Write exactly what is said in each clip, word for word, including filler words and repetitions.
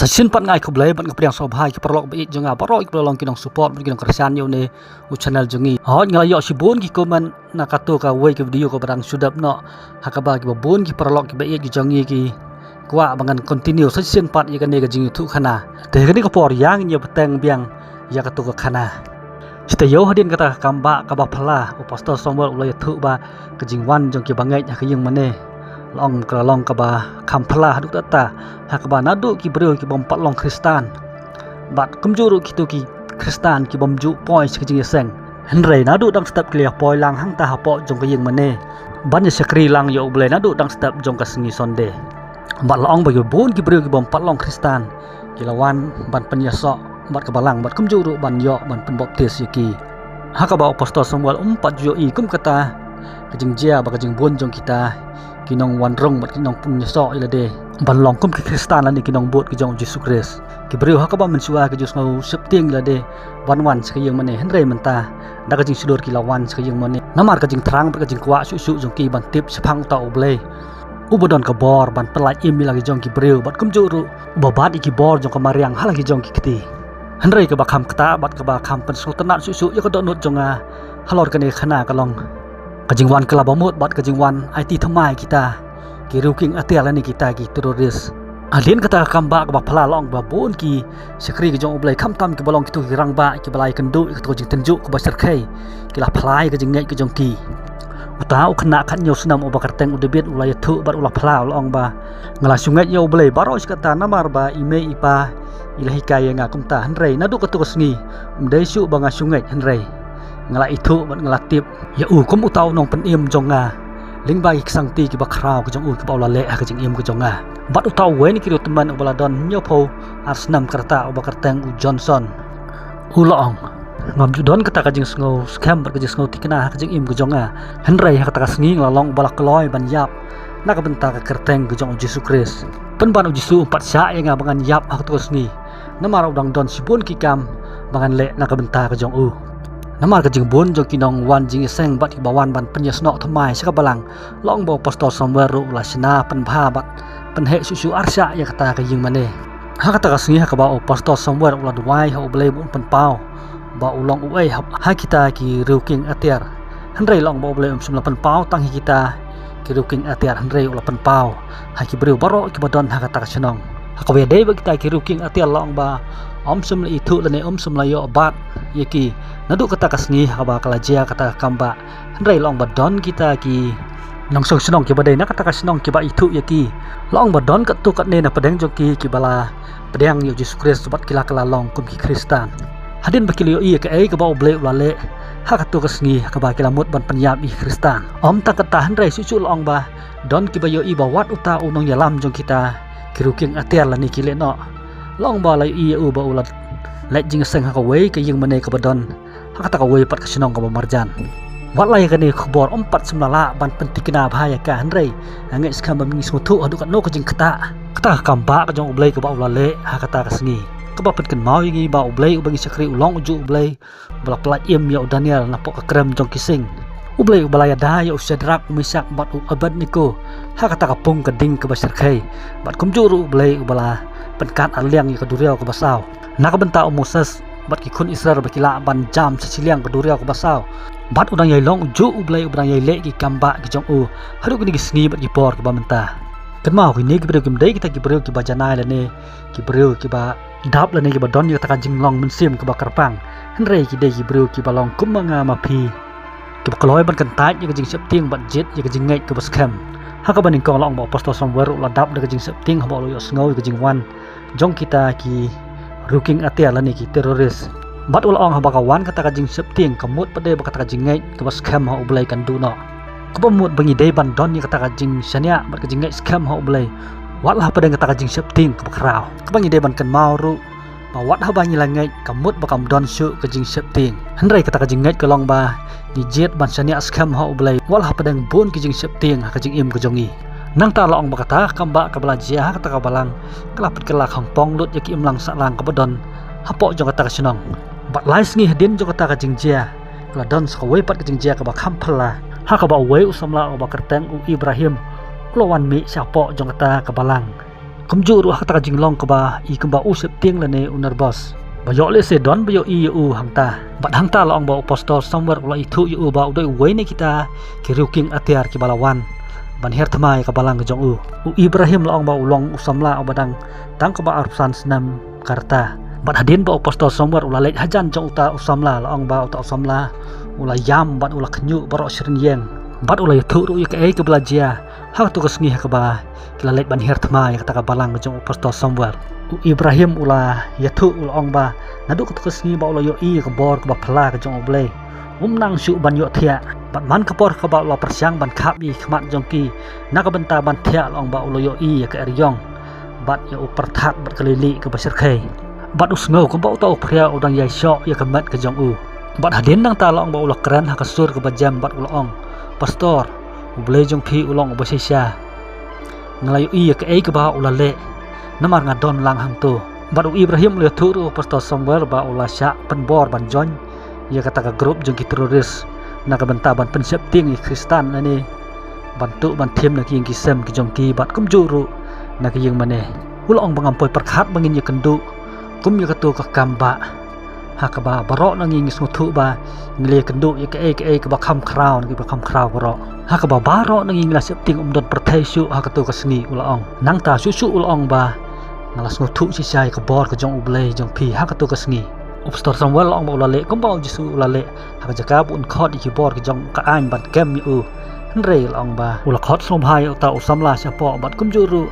Sa shisien pat nga ai khublei bad nga pdiang sngewbha ïa ki paralok ba ïeit jong nga baroh kiba la long ki nong support bad ki nong kyrshan ïa une u channel jong ngi. Hooid, nga la ïoh shibun ki comment na kato kawei ka video kaba dang shu dep noh, ha kaba kiba bun ki paralok kiba ïeit ki jong ngi ki kwah ba ngan continue sa shisien pat ïa kane ka jingïathuhkhana. Te ha kane ka por ïa ngin ïa bteng biang ïa kato ka khana. Shi taïew hadien kata ka kam ba kaba phylla, u Pastor Samuel u la ïathuh ba ka jingwan jong ki bangeit ha ka ïing mane la ong ka la long kaba kham phylla haduh katta, ha kaba naduh ki briew ki bym pat long Khristan bad kumjuh ruh kito ki Khristan ki bym ju poi sha ka jingïaseng, hynrei naduh dang step ki la ïa poi lang hangta hapoh jong ka ïing mane ban ïa shakri lang ïa U Blei naduh dang step jong ka sngi Sunday. Bad la ong ba ïa bun ki briew ki bym pat long Khristan ki la wan ban pynïasoh bad ka balang bad kumjuh ruh ban ïoh ban pynbaptis ïa ki. Ha kaba u Pastor Samuel um pat ju ïohi kum kata ka jingjia ba ka jingbun jong kita ki nongwan rung bad ki nongpynïasoh ïa lade ban long kum ki Khristan lane ki nongbud ki jong u Jisu Khrist. Ki briew ha kaba mynshuwa ki ju sngew sheptieng ïa lade ban wan sha ka ïing mane, hynrei mynta da ka jingshlur ki la wan sha ka ïing mane namar ka jingthrang bad ka jingkwah shuh shuh jong ki ban tip shaphang uta U Blei uba don ka bor ban pynlait im ïa la ki jong ki briew bad kumjuh ruh uba bat ïa ki bor jong ka mariang ha la ki jong ki kti. Hynrei kaba kham ktah bad kaba kham pynsngewtynnat shuh shuh ïa ka dohnud jong nga halor kane ka khana ka long ka jingwan kylla bamut bad ka jingwan aiti thymmai kita ki riewkieng atiar lane kita ki terrorist. Hadien kata ka kam ba kaba phylla la ong ba bun ki shakri ki jong U Blei khamtam kiba long kito ki rangbah kiba la ïakynduh ïa kato ka jingtynjuh kaba shyrkhei ki la phylla ïa ka jingngeit ka jong ki. Uta u khynnah khathynñiew snem uba kyrteng u David u la ïathuh bad u la phylla u la ong ba, nga la shu ngeit ïa U Blei baroh shi katta namar ba i mei i pa i la hikai ïa nga kumta, hynrei naduh kato ka sngi ym dei shuh ba nga shu ngeit, hynrei nga la ithuh bad nga la tip ïa u kum uta u nongpynim jong nga lyngba ki ksangti kiba khraw ki jong u kiba u la leh ha ka jingim ka jong nga. Bad uta uwei na ki riewtymmen uba la don hynñiewphew ar snem ka rta uba kyrteng u Johnson u la ong, ngam ju don kata ka jingsngew skhem bad ka jingsngew thikna ha ka jingim ka jong nga, hynrei ha kata ka sngi nga la long uba la kloi ban ïap na ka bynta ka kyrteng ka jong u Jisu Khrist. Pynban u Jisu um pat shah ïa nga ba ngan ïap ha kato ka sngi namar u dang don shibun ki kam ba ngan leh na ka bynta ka jong u. Namar ka jingbun jong ki nongwan jingïaseng bad kiba wan ban pynïasnoh thymmai sha ka balang, la ong ba u Pastor Samuel ruh u la shna pynbha bad pynheh shuh shuh arshah ïa kata ka ïing mane. Ha kata ka sngi ha kaba u Pastor Samuel u la duwai ha U Blei ba un pynpaw ba u long uei ha, ha kita ki riewkieng atiar. Hynrei la ong ba U Blei um shym la pynpaw tang ha kita ki riewkieng atiar, hynrei u la pynpaw ha ki briew baroh kiba don ha kata ka shnong. Ha kaba ïadei bad kita ki riewkieng atiar la ong ba um shym la ithuh lane um shym la ïoh bat ïa ki naduh kata ka sngi ha kaba ka la jia kata ka kam ba, hynrei la ong ba don kita ki nongshong shnong kiba dei na kata ka shnong kiba ithuh ïa ki. La ong ba don katto katne na pdeng jong ki kiba la pdiang ïa u Jisu Khrist bad ki la kylla long kum ki Khristan. Hadien ba ki la ïohi ïa kaei kaba U Blei u la leh ha kato ka sngi ha kaba ki la mut ban pynïap ïa ki Khristan, ym tang kata hynrei shuh shuh la ong ba don kiba ïohi ba wat uta u nongïalam jong kita ki riewkieng atiar lane ki lehnoh, la ong ba la ïohi ïa u ba u la leit jingïaseng ha kawei ka ïing mane kaba don ha kata kawei pat ka shnong kaba marjan. Wat la ïa kane ka khubor um pat shym la lah ban pynthikna bha ïa ka, hynrei nga ngeit skhem ba me ngi sngewthuh haduh katno ka jingktah kata ka kam ba ka jong U Blei kaba u la leh ha kata ka sngi, kaba pynkynmaw ïa ngi ba U Blei uba ngi shakri u long ujuh U Blei uba la pynlait im ïa u Daniel napoh ka krem jong ki sing. U Blei uba la ïada ïa u Shadrak, u Meshak bad u Abednego ha kata ka pung ka ding kaba shyrkhei, bad kumjuh ruh U Blei uba la pynkat arliang ïa ka duriaw kaba saw na ka bynta u Moses bad ki khun Israel ba ki lah ban jam sha shiliang ka duriaw kaba saw. Bad u dang ïai long ujuh U Blei uba dang ïai leh ki kam ba ki jong u haduh kine ki sngi bad ki por kiba mynta. Kynmaw, kine ki briew kim dei kita ki briew kiba janai lane ki briew kiba dap lane kiba don ïa kata ka jinglong mynsiem kaba kyrpang, hynrei ki dei ki briew kiba long kum ma nga ma phi, kiba kloi ban kyntait ïa ka jingsheptieng bad jied ïa ka jingngeit kaba skhem. Ha kaba nyngkong la ong ba u Pastor Samuel u la dap da ka jingsheptieng haba u la ïohsngew ïa ka jingwan jong kita ki riewkieng atiar lane ki terrorist. Bad u la ong haba ka wan kata ka jingsheptieng ka mut pat dei ba kata ka jingngeit kaba skhem ha U Blei kan duh noh. Kaba mut ba ngi dei ban don ïa kata ka jingshaniah bad ka jingngeit skhem ha U Blei wat la hapdeng kata ka jingsheptieng kaba khraw. Kaba ngi dei ban kynmaw ruh ba wat haba ngi la ngeit ka mut ba kam don shuh ka jingsheptieng, hynrei kata ka jingngeit ka long ba ngi jied ban shaniah skhem ha U Blei wat la hapdeng bun ki jingsheptieng ha ka jingim ka jong ngi. Nangta la ong ba kata ka kam ba kaba la jia ha kata ka balang ka la pynkylla khongpong lut ïa ka imlang sahlang kaba don hapoh jong kata ka shnong. Bad lai sngi hadien jong kata ka jingjia ka la don sa kawei pat ka jingjia kaba kham phylla, ha kaba uwei u samla uba kyrteng u Ibrahim u la wan mih shapoh jong kata ka balang. Kumjuh ruh ha kata ka jinglong kaba i kumba u sheptieng lane u nervous. Ba ïoh lehse don ba ïohi ïa u hangta. Bad hangta la ong ba u Pastor Samuel u la ithuh ïa u ba u dei uwei na kita ki riewkieng atiar kiba la wan ban hiar thma ïa ka balang ka jong u. U Ibrahim la ong ba u long u samla uba dang tang kaba arphew san snem ka rta. Bad hadien ba u Pastor Samuel u la leit hajan jong uta u samla, la ong ba uta u samla u la ïam bad u la khñiuh baroh shi rynïeng. Bad u la ïathuh ruh ïa kaei kaba la jia ha kato ka sngi ha kaba ki la leit ban hiar thma ïa kata ka balang ka jong u Pastor Samuel. U Ibrahim u la ïathuh, u la ong ba naduh kato ka sngi ba u la ïohi ïa ka bor kaba phylla ka jong U Blei, um nang shuh ban ïohthiah. Bad man ka por kaba u la pyrshang ban khap ïa ki khmat jong ki na ka bynta ban thiah, la ong ba u la ïohi ïa ka eriong bad ïa u pyrthat bad ka lili kaba shyrkhei. Bad u sngew kumba uta u phria u dang ïai shoh ïa ka met ka jong u. Bad hadien nangta la ong ba u la kren ha ka sur kaba jem bad u la ong, "Pastor, U Blei jong phi u long uba shisha. Nga la ïohi ïa kaei kaba u la leh, namar nga don lang hangto." Bad u Ibrahim u la ïathuh ruh u Pastor Samuel ba u la shah pynbor ban join ïa kata ka group jong ki terrorist na ka bynta ban pynsheptieng ïa ki Khristan lane ban tuh ban thim na ki ïing ki sem ki jong ki bad kumjuh ruh na ki ïing mane. U la ong ba ngam poi pyrkhat ba ngin ïakynduh kum ïa kato ka kam ba ha kaba baroh na ngi ngi sngewthuh ba ngi la ïakynduh ïa kaei kaei kaba kham khraw na kiba kham khraw baroh. Ha kaba baroh na ngi ngi la sheptieng um don pyrthei shuh ha kato ka sngi, u la ong. Nangta shuh shuh u la ong ba nga la sngewthuh shisha ïa ka bor ka jong U Blei jong phi ha kato ka sngi. U Pastor Samuel la ong ba u la leh kumba U Jisu u la leh ha ka jaka ba un khot ïa ki bor ka jong ka aiñ ban kem ïa u. Hynrei la ong ba u la khot sngewbha ïa uta u samla shapoh bad kumjuh ruh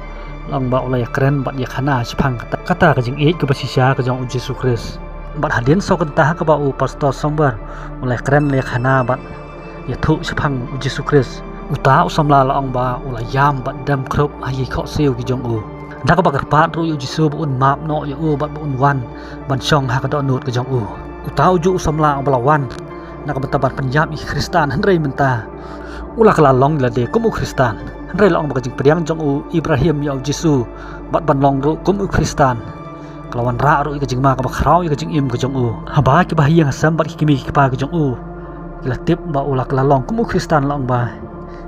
la ong ba u la ïakren bad ïakhana shaphang kata, kata ka jingïeit kaba shisha ka jong U Jisu Khrist. Bad hadien saw kynta ha kaba u Pastor Samuel u la ïakren, la ïakhana bad ïathuh shaphang U Jisu Khrist, uta u samla la ong ba u la ïam bad dem khrup ha ki khohsiew ki jong u. Da kaba kyrpad ruh ïa U Jisu ba un map noh ïa u bad ba un wan ban shong ha ka dohnud ka jong u. Uta ujuh u samla uba la wan na ka bynta ban pynïap ïa ki Khristan, hynrei mynta u la kylla long lade kum u Khristan. Hynrei la ong ba ka jingpdiang jong u Ibrahim ïa U Jisu bad ban long ruh kum u Khristan ka la wanrah ruh ïa ka jingma kaba khraw ïa ka jingim ka jong u. Haba ki bahaïing hasem bad ki kmie ki kpa ki jong u ki la tip ba u la kylla long kum u Khristan, la ong ba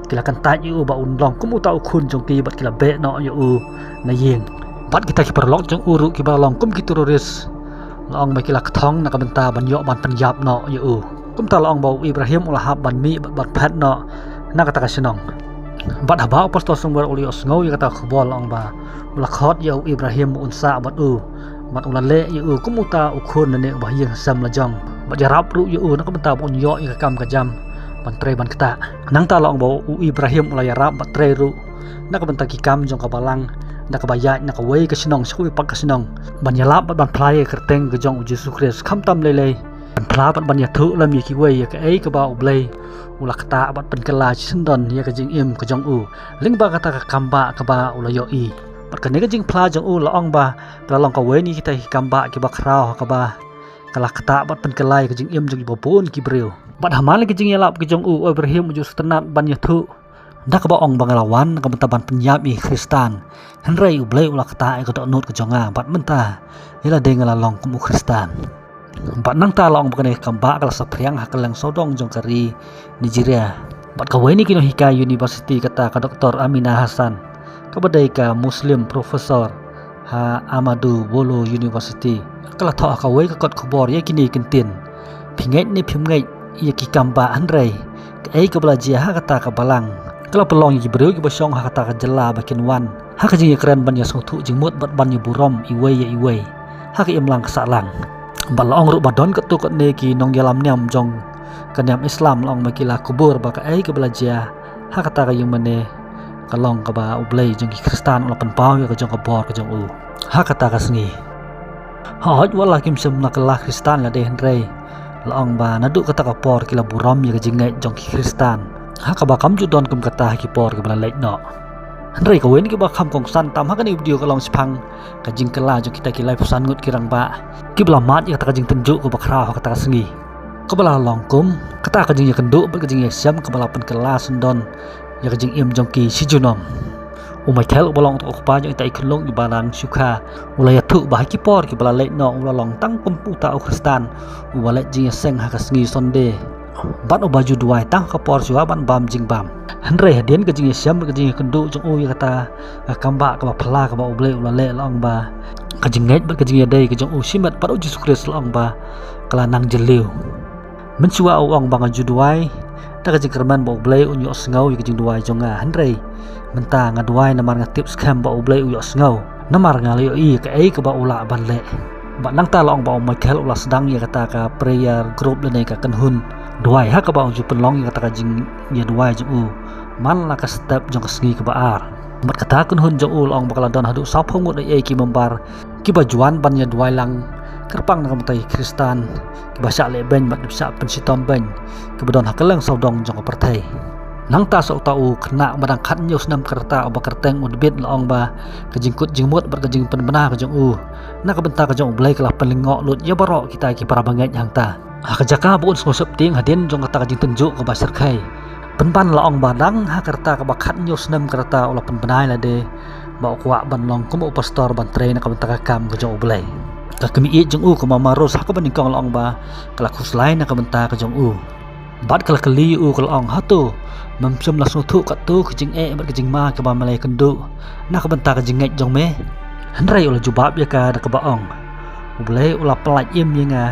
ki la kyntait ïa u ba un long kum uta u khun jong ki bad ki la beh noh ïa u na ïing. Bad kita ki paralok jong u ruh kiba long kum ki terrorist, la ong ba ki la kthong na ka bynta ban ïoh ban pynïap noh ïa u. Kumta la ong ba u Ibrahim u la hap ban mih bad ban phet noh na kata ka shnong. Bad haba u Pastor Samuel u la ïohsngew ïa kata ka khubor, la ong ba u la khot ïa u Ibrahim ba un sah bad u bad u la leh ïa u kum uta u khun lane u bahaïing hasem la jong, bad ïarap ruh ïa u na ka bynta ba un ïoh ïa ka kam ka jam ban trei ban ktah. Nangta la ong ba u Ibrahim u la ïarap bad trei ruh na ka bynta ki kam jong ka balang da kaba ïaid na kawei ka shnong sha kawei pat ka shnong ban ïalap bad ban phla ïa ka kyrteng ka jong U Jisu Khrist, khamtam lei lei ban phla bad ban ïathuh lem ïa kiwei ïa kaei kaba U Blei u la ktah bad pynkylla shisyndon ïa ka jingim ka jong u lyngba kata ka kambah kaba u la ïohi. Bad kane ka jingphla jong u, la ong ba ka la long kawei na kita ki kambah kiba khraw ha kaba ka la ktah bad pynkylla ïa ka jingim jong kiba bun ki briew. Bad ha man la ki jingïalap ki jong u, u Ibrahim u ju sngewtynnat ban ïathuh da kaba ong ba nga la wan na ka bynta ban pynïap ïa ki Khristan, hynrei U Blei u la ktah ïa ka dohnud ka jong nga bad mynta ïa lade nga la long kum u Khristan. Bad nangta la ong ba kane ka kambah ka la saphriang ha kylleng sawdong jong ka ri Nigeria. Bad kawei na ki nonghikai university, kata ka Doktor Amina Hassan, kaba dei ka Muslim professor ha Ahmadu Bello University, ka la thoh ha kawei ka kot khubor ïa kine ki ktien: Phi ngeit ne phim ngeit ïa ki kambah, hynrei kaei kaba la jia ha kata ka balang ka la pynlong ïa ki briew kiba shong ha kata ka jylla ba kin wan ha ka jingïakren ban ïasngewthuh jingmut bad ban ïaburom iwei ïa iwei ha ka imlang ka sahlang. Bad la ong ruh ba don katto katne ki nongïalam niam jong ka niam Islam, la ong ba ki la kubur ba kaei kaba la jia ha kata ka ïing mane ka long kaba U Blei jong ki Khristan u la pynpaw ïa ka jong ka bor ka jong u ha kata ka sngi. Hooid, wat la kim shym la kylla Khristan lade, hynrei la ong ba naduh kata ka por ki la burom ïa ka jingngeit jong ki Khristan ha kaba kam ju don kum kata ha ki por kiba la leit noh. Hynrei kawei na kiba kham kongsan tam ha kane ka video ka long shaphang ka jingkylla jong kita ki laiphew san ngut ki rangbah kiba la mad ïa kata ka jingtynjuh kaba khraw ha kata ka sngi, kaba la long kum kata ka jingïakynduh bad ka jingïashem kaba la pynkylla shisyndon ïa ka jingim jong ki shi junom. U Michael, uba long uta u kpa jong ita i khunlung iba dang shu kha, u la ïathuh ba ha ki por kiba la leit noh u la long tang kum uta u Khristan uba leit jingïaseng ha ka sngi Sunday. Bad uba ju duwai tang ka por shuwa ban bam jingbam. Hynrei hadien ka jingïashem, ka jingïakynduh jong u ïa kata ka kambah kaba phylla kaba U Blei u la leh, la ong ba ka jingngeit bad ka jingïadei ka jong u shimet bad U Jisu Khrist, la ong ba ka la nang jylliew. Mynshuwa u ong ba nga ju duwai da ka jingkyrmen ba U Blei un ïohsngew ïa ka jingduwai jong nga, hynrei mynta nga duwai namar nga tip skhem ba U Blei u ïohsngew, namar nga la ïohi kaei kaba u lah ban leh. Bad nangta la ong ba u Michael u la sdang ïa kata ka prayer group lane ka kynhun duwai ha kaba u ju pynlong ïa kata ka jingïaduwai jong u man la ka step jong ka sngi kaba ar. Bad kata ka kynhun jong u, la ong ba ka la don haduh sawphew ngut ei ei ki member kiba ju wan ban ïaduwai lang kyrpang na ka bynta ki Khristan kiba shah leh beiñ bad kiba shah pynshitom beiñ kiba don ha kylleng sawdong jong ka pyrthei. Nangta sa uta u khynnah ba dang khathynñiew snem ka rta uba kyrteng u David, la ong ba ka jingkut jingmut bad ka jingpynbna ka jong u na ka bynta ka jong U Blei ka la pynlyngngoh lut ïa baroh kita ki para bangeit hangta. Ha ka jaka ba un sngewsheptieng hadien jong kata ka jingtynjuh kaba shyrkhei, pynban la ong ba dang ha ka rta kaba khathynñiew snem ka rta u la pynbna ïa lade ba u kwah ban long kum u pastor ban trei na ka bynta ka kam ka jong U Blei. Ka kmie jong u ka Mama Rose ha kaba nyngkong la ong ba ka la khuslai na ka bynta ka jong u. Bad ka la kylli ïa u ka la ong, hato mem shym la sngewthuh katto ka jingeh bad ka jingma kaba me la ïakynduh na ka bynta ka jingngeit jong me? Hynrei u la jubab ïa ka da kaba ong, U Blei u la pyllait im ïa nga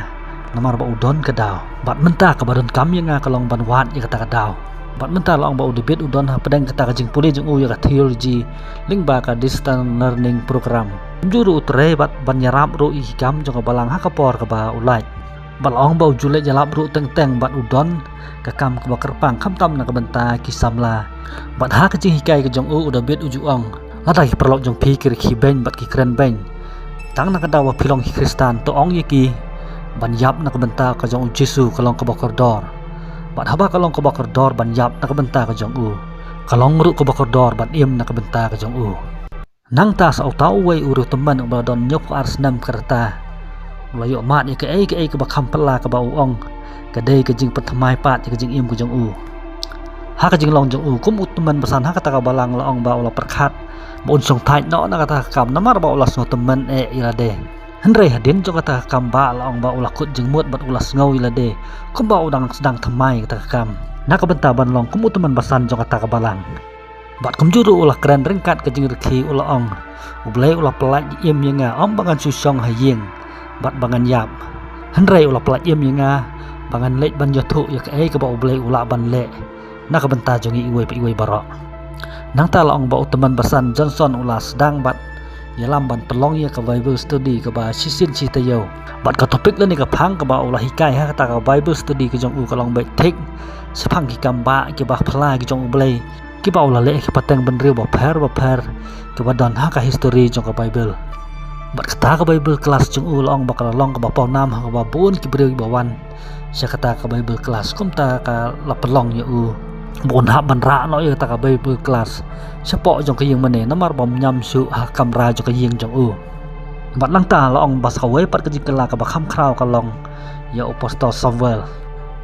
namar ba u don ka daw. Bad mynta kaba donkam ïa nga ka long ban wad ïa kata ka daw. Bad mynta la ong ba u David u don hapdeng kata ka jingpule jong u ïa ka theology lyngba ka distance learning program. Kumjuh ruh u trei bad ban ïarap ruh ïa ki kam jong ka balang ha ka por kaba u lait. Bad la ong ba u ju leit ïalap ruh teng teng bad u don ka kam kaba kyrpang khamtam na ka bynta ki samla. Bad ha ka jinghikai ka jong u, u David u ju ong, lada ki paralok jong phi ki rkhie beiñ bad ki kren beiñ, tang na ka daw ba phi long ki Khristan, to ong ïa ki ban ïap na ka bynta ka jong U Jisu ka long kaba kordor. Bad haba ka long kaba kordor ban ïap na ka bynta ka jong u, ka long ruh kaba kordor ban im na ka bynta ka jong u. Nangta sa uta uwei u riewtymmen uba la don hynñiewphew ar snem ka rta u la ïoh mad ïa kaei kaei kaba kham phylla kaba u ong ka dei ka jingpynthymmai pat ïa ka jingim ka jong u. Ha ka jinglong jong u kum u tymmen basan ha kata ka balang, la ong ba u la pyrkhat ba un shongthait noh na kata ka kam namar ba u la sngewtymmen eh ïa lade. Hynrei hadien jong kata ka kam bah, la ong ba u la kut jingmut bad u la sngew ïa lade kumba u dang sdang thymmai kata ka kam na ka bynta ban long kum u tymmen basan jong kata ka balang. Bad kumjuh ruh u la kren ryngkat ka jingrkhie, u la ong, U Blei u la pyllait im ïa nga, ym ba ngan shu shong ha ïing bad ba ngan ïap. Hynrei u la pyllait im ïa nga ba ngan leit ban ïathuh ïa kaei kaba U Blei u lah ban leh na ka bynta jong ngi iwei pa iwei baroh. Nangta la ong ba u tymmen basan Johnson u la sdang bad ïalam ban pynlong ïa ka Bible study kaba shisien shi taïew. Bad ka topic lane ka phang kaba u la hikai ha kata ka Bible study ka jong u ka long beit thik shaphang ki kam bah kiba phylla ki jong U Blei kiba u la leh ha ki pateng bynriew bapher bapher kiba don ha ka history jong ka Bible. Bad kata ka Bible class jong u, la ong ba ka la long kaba pawnam ha kaba bun ki briew kiba wan sha kata ka Bible class. Kumta ka la pynlong ïa u ba un hap ban rah noh ïa kata ka Bible class shapoh jong ka ïing mane namar ba um ñiam shuh ha ka kamra jong ka ïing jong u. Bad nangta la ong ba sa kawei pat ka jingkylla kaba kham khraw ka long ïa u Pastor Samuel.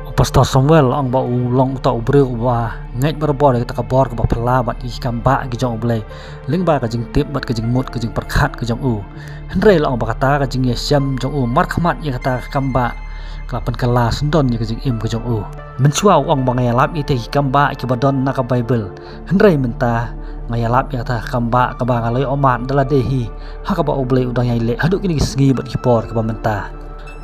U Pastor Samuel, la ong ba u long uta u briew uba ngeit barabor ïa kata ka bor kaba phylla bad ki kam bah ki jong U Blei lyngba ka jingtip bad ka jingmut ka jingpyrkhat ka jong u. Hynrei la ong ba kata ka jingïashem jong u markhmat ïa kata ka kam bah ka la pynkylla syndon ïa ka jingim ka jong u. Mynshuwa u ong ba nga ïalap ïa kita ki kam bah kiba don na ka Bible, hynrei mynta nga ïalap ïa kata ka kam bah kaba nga la ïoh mad da lade hi ha kaba U Blei u dang ïai leh haduh kine ki sngi bad ki por kiba mynta.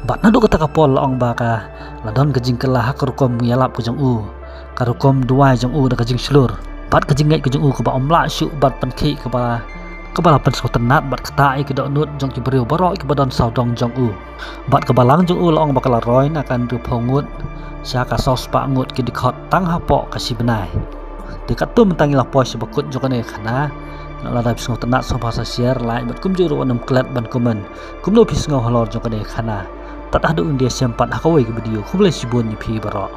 Bad naduh kata ka por la ong ba ka la don ka jingkylla ha ka rukom ïalap ka jong u, ka rukom duwai jong u da ka jingshlur bad ka jingngeit ka jong u kaba um lah shuh ban pynkhih, kaba kaba la pynsngewtynnat bad ktah ïa ki dohnud jong ki briew baroh kiba don sawdong jong u. Bad ka balang jong u la ong ba ka la roi na ka hynriewphew ngut sha ka sawspah ngut ki dkhot tang hapoh ka shi bnai. Te katto mynta ngi la poi sha ba kut jong kane ka khana. Lada phi sngewtynnat sngewbha sa share, like bad kumjuh ruh wat nym klet ban comment kumno phi sngew halor jong kane ka khana. Tad haduh ngin ïashem pat ha kawei ka video, khublei shibun ïa phi baroh.